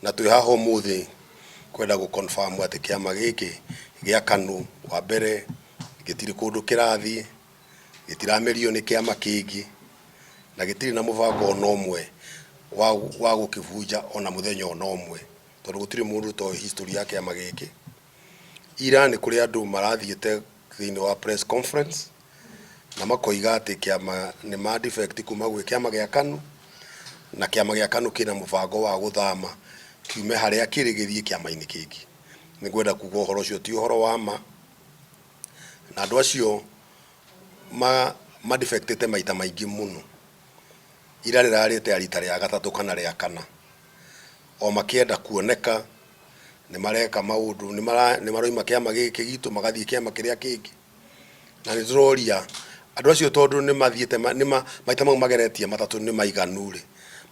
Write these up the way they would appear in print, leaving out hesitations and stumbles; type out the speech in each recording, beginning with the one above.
Na twĩ haha ũmũthĩ kwenda gũ confirm atĩ kĩama gĩkĩ gĩa KANU wa mbere gĩtirĩ kũndũ kĩrathiĩ, gĩtiramerio nĩ kĩama kĩngĩ, na gĩtirĩ na mũbango ona ũmwe wa, wa gũkĩbunja ona mũthenya ona ũmwe, tondũ gũtirĩ mũndũ ũtoĩ history ya kĩama gĩkĩ. Ira nĩ kũrĩ andũ marathiĩte thĩinĩ wa press conference na makoiga atĩ kĩama nĩ ma defect kuma gwĩ kĩama gĩa KANU na kĩama gĩa KANU kĩna mũbango wa gũthama kiume harĩa kĩrĩ gĩthiĩ kĩama-inĩ kĩngĩ. Nĩ ngwenda kuga ũhoro ũcio ti ũhoro wa ma, na andũ acio ma ma defectĩte maita maingĩ mũno. Ira rĩrarĩte rita rĩa gatatũ kana rĩa kana, o makĩenda kuoneka nĩ mareka maũndũ, nĩ maroima kĩama gĩkĩ gitũ magathiĩ kĩama kĩrĩa kĩngĩ. Na nĩ tũroria andũ acio tondũ nĩ mathiĩte maita mau mageretie matatũ nĩ maiganu rĩ,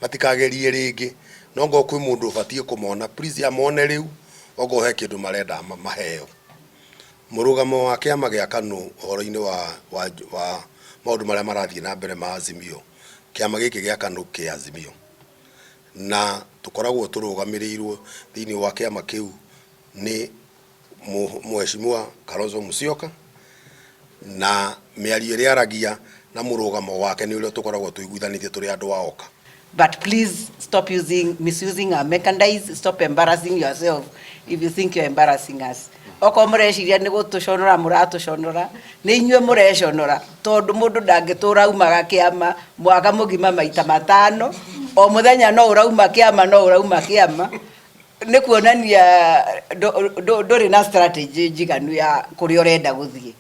matikagerie rĩngĩ. No ongorwo kwĩ mũndũ ũbatiĩ kũmona, please amone rĩu ongorwo he kĩndũ marenda maheo. Mũrũgamo wa kĩama gĩa KANU ũhoro-inĩ wa, wa, wa maũndũ marĩa marathiĩ na mbere ma Azimio, kĩama gĩkĩ gĩa KANU kĩ Azimio. Na tũkoragwo tũrũgamĩrĩirwo thĩinĩ wa kĩama kĩu nĩ Mheshimiwa Kalonzo Musyoka, na mĩario ĩrĩa aragia na mũrũgamo wake nĩ ũrĩa tũkoragwo tũiguithanĩtie tũrĩ andũ a Oka. But please stop using, misusing our merchandise, stop embarrassing yourself if you think you're embarrassing us. Okorwo mũreciria nĩ gũtũconora mũratũconora, nĩ inyuĩ mũreconora, tondũ mũndũ ndangĩtũra aumaga kĩama mwaka mũgima maita matano, o mũthenya no ũrauma kĩama, no ũrauma kĩama. Nĩ kuonania ndũrĩ na strategy njiganu ya kũrĩa ũrenda gũthiĩ.